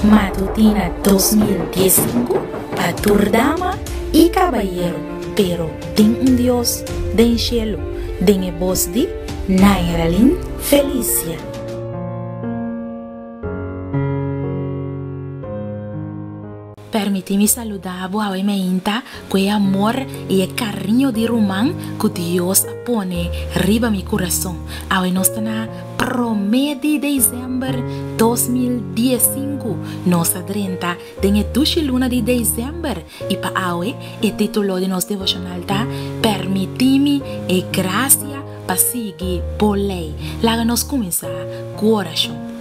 Matutina 2015 pa tur dama y cabayero, pero tin un Dios den cielo, den e bos di Nairalyn Felicia. Permití mi saludá bo awe meinta ku e amor i e kariño di ruman ku Dios a pone riba mi kurason. Awe nos ta na promé di desèmber 2015. Nos a drenta den e dushi luna di desèmber i pa awe e título di nos devoshonal ta Permití mi e grasia pa sigui bo lei. Laga nos kuminsá ku orashon.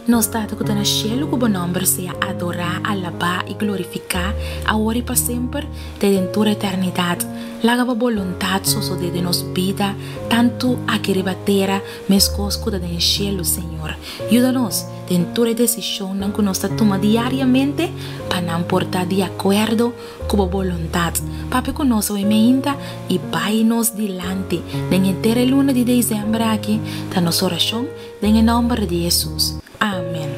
Nos Tata ku ta na shelu ku bo nòmber sea adorá, alabá i glorifiká awor i pa semper te den tur eternidat. Laga bo boluntat sosodé den nos bida tantu aki riba tera meskos ku ta den shelu, Señor. Yuda nos den tur e desishonnan ku nos ta tuma diariamente pa nan por ta di akuerdo ku bo boluntat. Papia ku nos awe meinta i bai nos dilanti den henter e luna di desèmber aki ta nos orashon Den e nòmber di Hesus. Amen.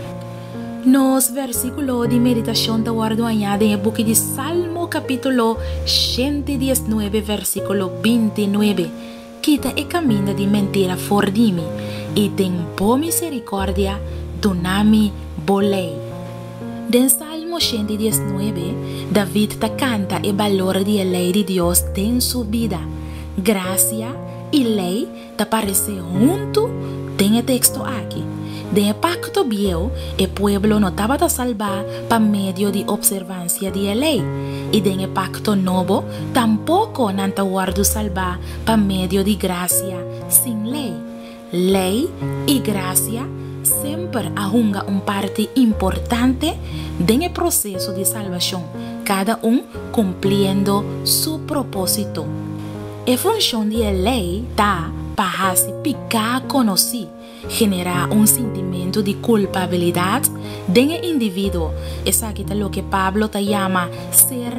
Nos versíkulo di meditashon ta wòrdu hañá den e buki di Salmo kapítulo 119 versíkulo 29, Kita e kaminda di mentira for di mi, i den bo miserikòrdia duna mi bo lei. Den Salmo 119, David ta kanta e balor di e lei di Dios den su bida. Grasia i lei ta paresé huntu den e teksto aki. Den e Pakto Bieu, e pueblo no tabata salbá pa medio di opservansia di e lei, i den e Pakto Nobo tampoko nan ta wòrdu salbá pa medio di grasia sin lei. Lei i grasia semper a hunga un parti importante den e proseso di salbashon, kada un kumpliendo su propósito. E funshon di e lei ta pa hasi piká konosí, generá un sintimentu di kulpabilidat den e individuo. Esaki ta loke Pablo ta yama ser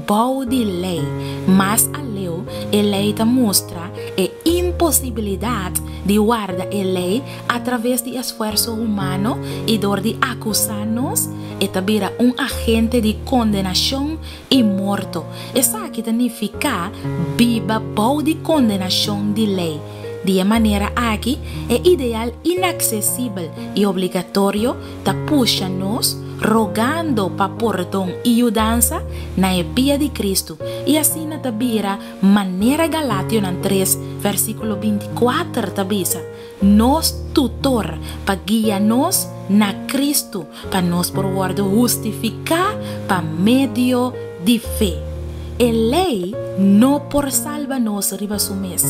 bou di lei. Mas aleu, e lei ta mustra e imposibilidat di warda e lei atraves di esfuerso humano i dor di akusá nos, e ta bira un agente di kondenashon i morto. Esaki ta nifiká biba bou di kondenashon di lei. Di e manera aki, e ideal inaksesibel i obligatorio ta pusha nos, rogando pa pordon i yudansa, na e pia di Kristu, i asina ta bira manera Galationan tres, versíkulo 24 ta bisa, Nos tutor pa guia nos na Kristu pa nos por wòrdu hustifiká pa medio di fe. E lei no por salba nos riba su mes.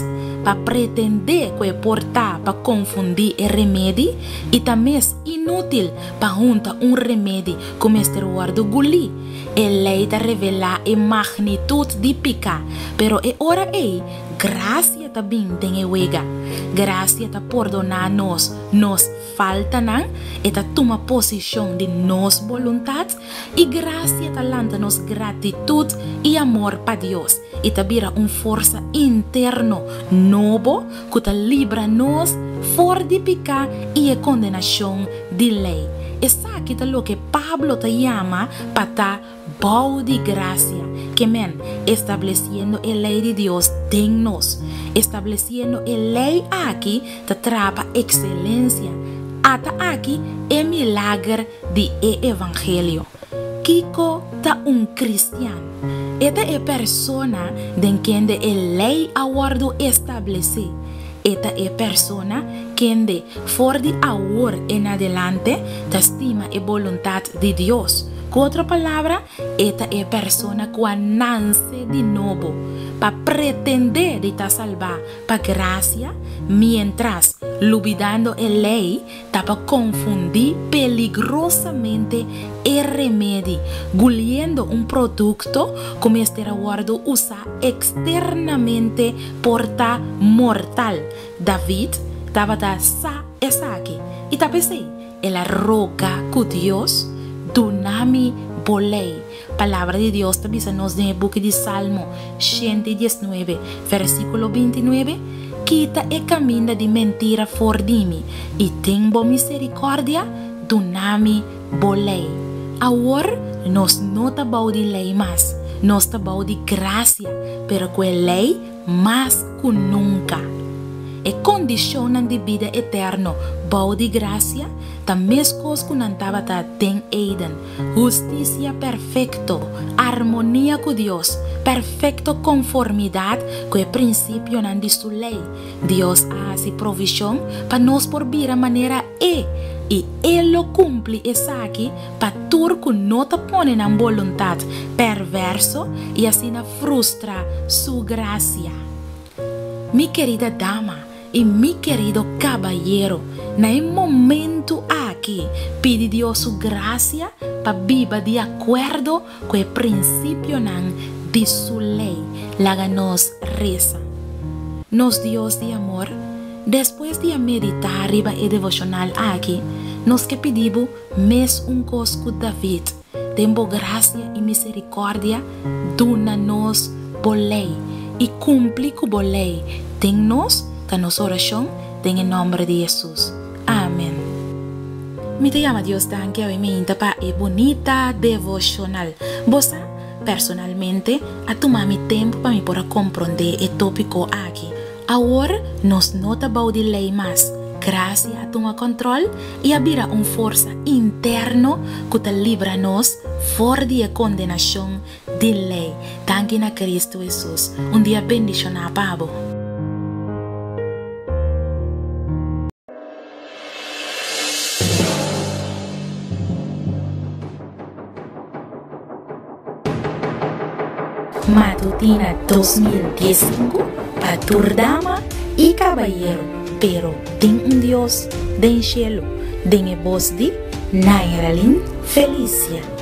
Pa pretendé ku e por ta pa konfundí e remedi i ta mes inútil pa hunta un remedi ku mester wòrdu gulí. E lei ta revelá e magnitut di piká, pero e ora ei grasia ta bin den e wega. Grasia ta pordoná nos nos faltanan, e ta tuma posishon di nos boluntat, i grasia ta lanta nos gratitut i amor pa Dios i ta bira un forsa interno nobo ku ta libra nos for di piká i e kondenashon di lei. Esaki ta loke Pablo ta yama pa ta Bou di grasia, ke men, establesiendo e lei di Dios den nos. Establesiendo e lei aki ta traha pa ekselensia. Ata aki e milager di e evangelio. Kiko ta un kristian? E ta e persona den kende e lei a wòrdu establesé. E ta e persona kende for di awor en adelante ta stima e boluntat di Dios. Ku otro palabra, e ta e persona ku a nanse di nobo pa pretendé di ta salbá pa grasia, miéntras lubidando e lei ta pa konfundí peligrosamente e remedi, guliendo un produkto ku mester a wòrdu usá eksternamente por ta mortal. David tabata sa esaki, i ta p'esei el a roga ku Dios, Duna mi bo lei. Palabra di Dios ta bisa nos den e buki di Salmo 119, versíkulo 29, Kita e kaminda di mentira for di mi, i den bo miserikòrdia duna mi bo lei. Awor nos no ta bou di lei mas, nos ta bou di grasia, pero ku e lei mas ku nunka. E kondishonnan di bida eterno bou di grasia ta meskos ku nan tabata den Eden, hustisia perfekto, armonia ku Dios, perfekto konformidat ku e prinsipionan di Su lei. Dios a hasi provishon pa nos por bira manera E, i E lo kumpli esaki pa tur ku no ta pone nan boluntat pèrvèrso i asina frustra Su grasia. Mi kerida dama i mi kerido kabayero, na e momentu aki pidi Dios su grasia pa biba di akuerdo ku e prinsipionan di Su lei. Laga nos resa. Nos Dios di amor, despues di a meditá riba e devoshonal aki, nos ke pidi Bo mes un kos ku David, Den Bo grasia i miserikòrdia duna nos Bo lei i kumpli ku Bo lei den nos, ta nos orashon den e nòmber di Hesus. Amen. Mi ta yama Dios danki awe meinta pa e bunita devoshonal. Bo sa, personalmente a tuma mi tempu pa mi por a komprondé e tópiko aki. Awor nos no ta bou di lei mas. Grasia a tuma kòntròl i a bira un forsa interno ku ta libra nos for di e kondenashon di lei. Danki na Kristu Hesus. Un dia bendishoná pa bo. Matutina 2015 pa tur dama i kabayero, pero tin un Dios den shelu, den e bos di Nairalyn Felicia.